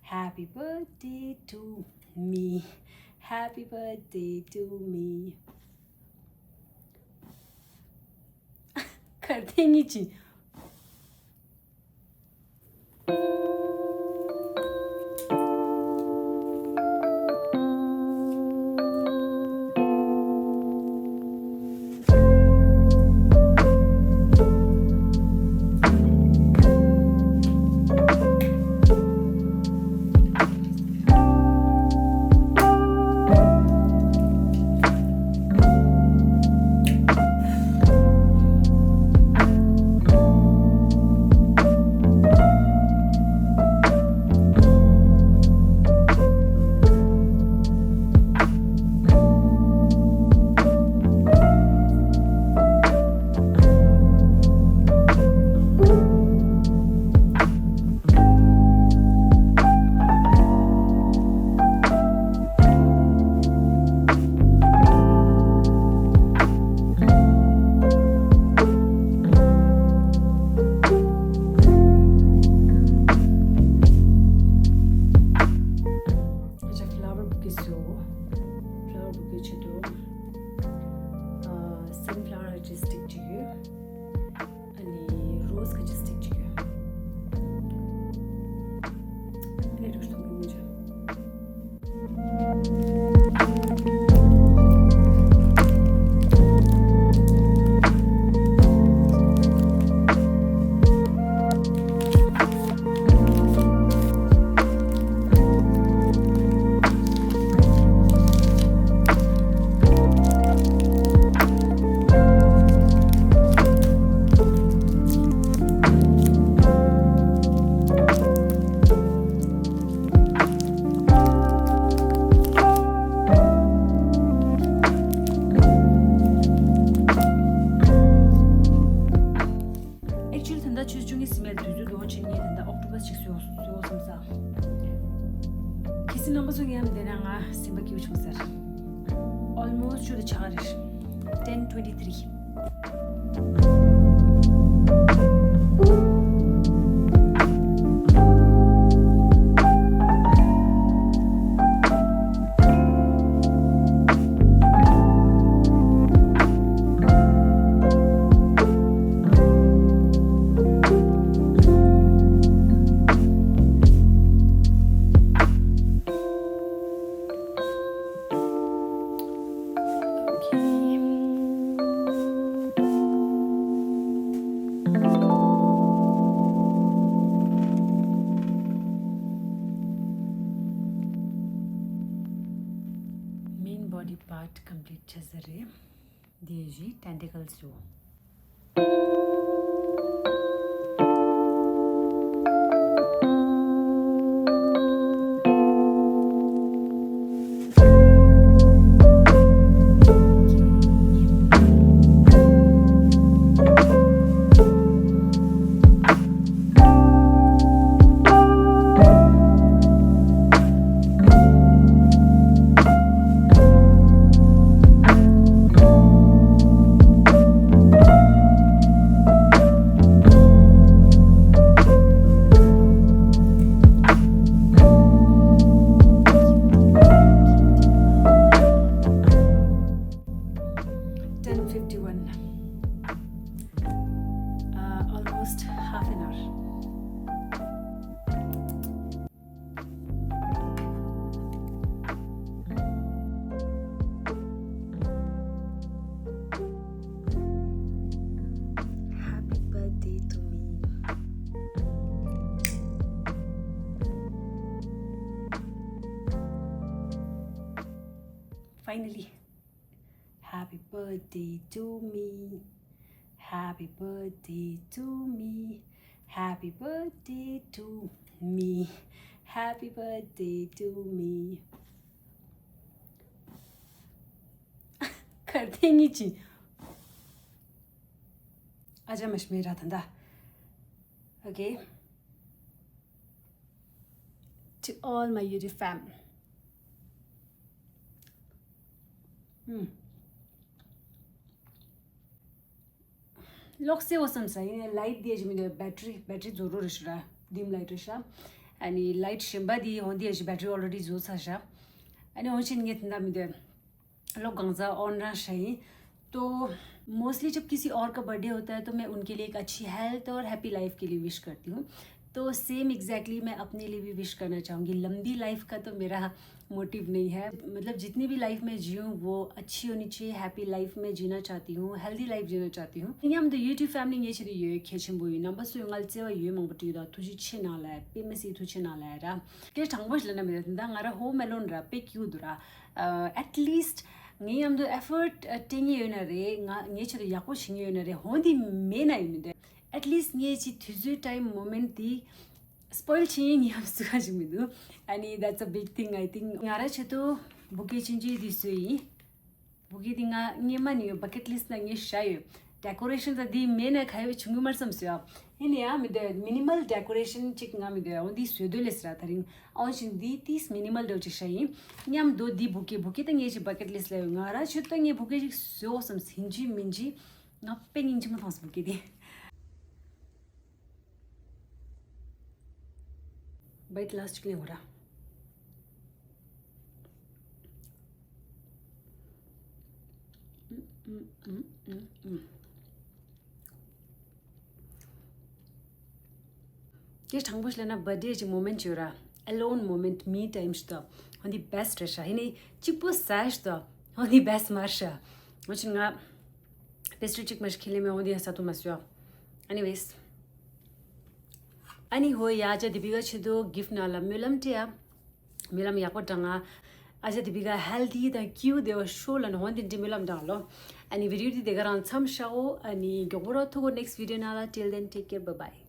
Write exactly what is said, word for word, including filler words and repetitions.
Happy birthday to me. Happy birthday to me. གར་ཐེངས་གཉིས་ཅིག་ཨ་ཅག་ཕི་ལ་ཝར་བུ་ཀེ་བཟོ། ཕི་ལ་ཝར་བུ་ཀེ་ཆེད་དུ། ཨ། སན་ཕི་ལ་ཝར་ཅིག་སི་ཊིག་ཅིག་ཡོད། ཨ་ནི་རོ་སི་གི་ཅིག་སི་ཊིག་ཅིག་ཡོད། ཨ་ནི་རུ་སྟོང་གི་མི་ཅག Actually ད་ལྟ་ཆུ་ཚོད་བཅུ་གཉིས་ཟིན་པའི་དུས་ཚོད་ལོངས་ཕྱིན། ངས་ད་ལྟ་ཨོག་ཊོ་པས་ཅིག་བཟོས་བཟོས་བསམ་ས། གལ་སྲིད་རྣམ་པ་ཚོ་མཉམ་བསྡད་ན་ང་སེམས་པ་སྐྱིད་པོ་བྱུང་ཟེར། Almost ཆུ་ཚོད་ཆ་ག་རེད། ten twenty three. Main body part complete བྱས་ཚར་རེད། འདི་བཞི་ཊེན་ཊི་ཀལ་སི་ཡོད། Ten fifty one. Uh, almost half an hour. Happy birthday to me. Finally. Happy birthday to me. Happy birthday to me. Happy birthday to me. Happy birthday to me. གར་ཐེངས་གཉིས་ཅིག་ཨ་ཅག་མ་ཤི་མེད་ར་ད་ད། Okay. To all my YouTube fam. ཨུམ། གློག་སེ་བོ་བསམ་ས་ཡིན་ལའིཊ་དེ་ཞིག་མི་འདུག་བེ་ཊི་རི་བེ་ཊི་རི་རྫོགས་འགྲོ་རེད་ཤག་ར། ཌིམ་ལའིཊ་རེད་ཤག་ཨ་ནི་light གཞན་པ་དེ་འོན་ཏེ་ཡ་ཞིག་battery already རྫོགས་ཚར་བཞག་ཨ་ནི་འོན་ཤིན་ངས་དེ་འདྲ་མི་འདོད། लोग गांजा ऑन रहा सही। तो मोस्टली जब किसी और का बर्थडे होता है तो मैं उनके लिए एक अच्छी हेल्थ और हैप्पी लाइफ के लिए विश करती हूँ। तो सेम एग्जैक्टली मैं अपने लिए भी विश करना चाहूँगी। लंबी लाइफ का तो मेरा मोटिव नहीं है। मतलब जितनी भी लाइफ मैं जीऊँ वो अच्छी होनी चाहिए। हैप्पी लाइफ मैं जीना चाहती हूँ, हेल्दी लाइफ जीना चाहती हूँ। ཡང་འདི་YouTube family ངེད་ཆེ་དུ་ཡོད་ཁྱད་ཆེན་པོ་ཡིན། རྣམ་པ་ཚོས་ང་ལ་བརྩེ་བ་ཡོད་མང་པོ་བསྟོད་དང་ཐུགས་རྗེ་ཆེ་གནང་ལ་དཔེ་མི་སྲིད་ཐུགས་ཆེ་གནང་ལ་ར། སྐད་དྲང་པོ་ཞིག་ལབ་ན་མི་འདུག་ད་ང་ར་ཧོ་མེ་ལོན་ར་དཔེ་ཀྱུ་འདུག་ར། ཨ་at least ངས་མཉམ་དུ་effort སྤྲད་ངེས་ཡོད་ན་རེད། ང་ངས་ཆེད་དུ་ཡག་པོ་བྱེད་ངེས་ཡོད་ན་རེད། ཧོན་དེ་མེད་ན་ཡིན་མི་འདུག at least ངས་ཅི་དུས་ཚོད་time moment དེ་spoil བྱེད་ངེས་ངས་སུ་ག་ཞིག་མི་འདུག་ཨ་ནི་that's a big thing I think. ང་ར་ཆེད་དུ་བུ་ཀེ་ཆུང་ཆུང་དེ་བཟོས་ཡིན། བུ་ཀེ་དེ་ང་སྔས་མ་ནས་ཡོད། bucket list ན་ངས་བཞག་ཡོད། decoration ད་དེ་མེད་ན་ག་ཡོད་བྱུང་གི་མ་བསམ་སོ་ཡ། ཡིན་ན་ཡང་མི་འདུག minimal decoration ཅིག་ང་མི་འདུག་འོ་འདི་བཟོས་འདོད་ལས་ར་ད་རིང་འོན་ཞིང་འདི་ཏིས་minimal འདྲ་ཅིག་བཞག་ཡིན། མཉམ་དུ་འདི་བུ་ཀེ་བུ་ཀེ་ད་ངས་ཅིག་bucket list ལ་ཡོད། ང་ར་ཆུ་ད་ངས་བུ་ཀེ་ཅིག་བཟོས་འོ་བསམ་ཟིན་ཅི་མིན་ཅི་ང་དཔེ་སྙིང་རྗེ་མོ་མཐོང་སོང་བུ་ཀེ་དེ། bite last ཅིག་ལེན་གོ་ར། སྐད་དྲང་པོ་ཞིག་ལབ་ན་birthday གི་moment ཡོད་ར། alone moment, me time ཞིག་ཏུ། ཧོན་དེ་best རེད་ཤག་ཧི་ནི་གཅིག་པོ་ཟ་ཞིག་ཏུ། ཧོན་དེ་best མ་རེད་ཤག་འོ་ཆེན་ང་pastry གཅིག་མ་ཞིག་ཁས་ལེན་མེད། ཧོན་དེ་ཡང་ཟ་ཐུབ་མ་སོང་ཡ། Anyways. ཨ་ནི་ཧོ་ཡ་ཨ་ཅག་དེ་བི་ག་ཆེད་དུ་gift ནང་ལ་སྨོན་ལམ་སྤྲད་ཡ། སྨོན་ལམ་ཡག་པོ་དྲང་ང་། ཨ་ཅག་དེ་བི་ག་healthy དང་cute དེ་བ་ཤོ་ལ་ནི་ཧོན་དེ་འདྲི་སྨོན་ལམ་དྲང་ལོ། ཨ་ནི་video དེ་དེ་ག་རང་མཚམས་བཞག་འོ། ཨ་ནི་མགྱོགས་པོ་ར་ཐུག་གོ next video ནང་ལ། Till then, take care, bye bye.